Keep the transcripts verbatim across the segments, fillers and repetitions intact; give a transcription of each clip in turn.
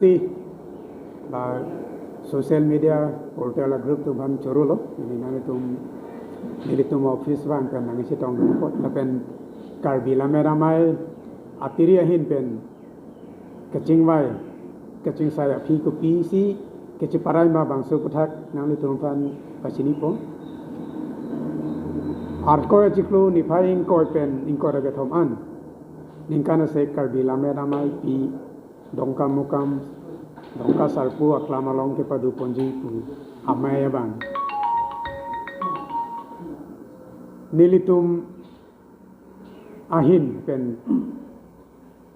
Ti la social media portal a group atum aphan chorolo, ini nanglitum, nelitum office abang pen nangchetongdun apot lapen Karbi Lammet Amei atiri ahin pen kachingvai kachingsai aphi kopisi kacheparai ma bangso aputhak nanglitum aphan pachinipo. Arkoi achiklo niphai ingkoi pen ingkoi ra kethom an ningkan asek Karbi Lammet Amei pi Dongkamukam, Dongka Sarpo aklam along kepadoponji pu amei abang nelitum ahin pen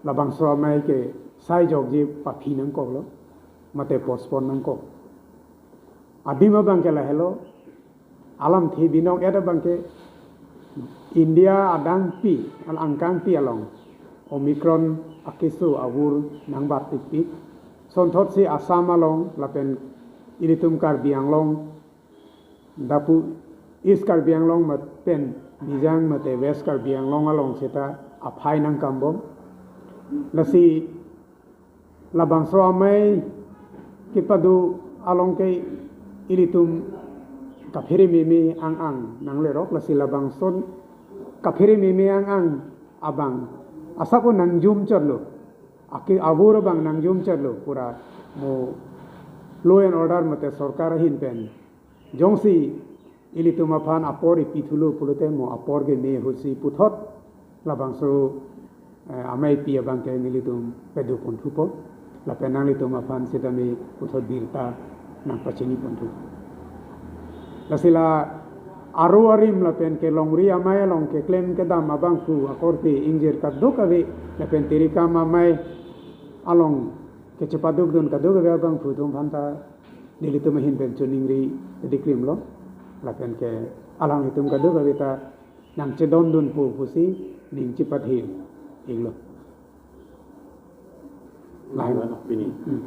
labangso amei ke sai jokji paphi nangkoklo, mate postpone nangkok. Adim abang ke lahelo, alamthe binong-et abang ke India adangpi, al angkangpi along Omicron akeso avur nangbat pikpik. Sonthotsi Assam along lapen ilitum Karbi Anglong, dapu East Karbi Anglong mat pen Bijang mate West Karbi Anglong along seta aphai nangkambom. Lasi labangso amei kepado along ke ilitum kaphere meme ang-ang nanglerok, lasi labangson kaphere meme ang-ang abang asap nangjum chotlo, ake avur abang nangjum chotlo, pura mo law and order mate sorkar ahin pen jongsi ilitum aphan apor ipithulo pulote mo apor keme ahutsi puthot labangso eh, ameipi abang ke nelitum padoponthupo. Lapen nanglitum aphan sitame puthot birta nangpachiniponthu. Lasi la aro arim lapen kelongri amei along keklem kedam abangphu akorte ingjir kadokave lapen tirikam amei along kechepadukdun kadokave abangphu atum aphanta nelitum ahin pen choningri dikrimlo. Lapen ke alanglitum kadokave ta nangchedondunpo pusi ning chepathe-iklo. Lain. Pini. Hmm.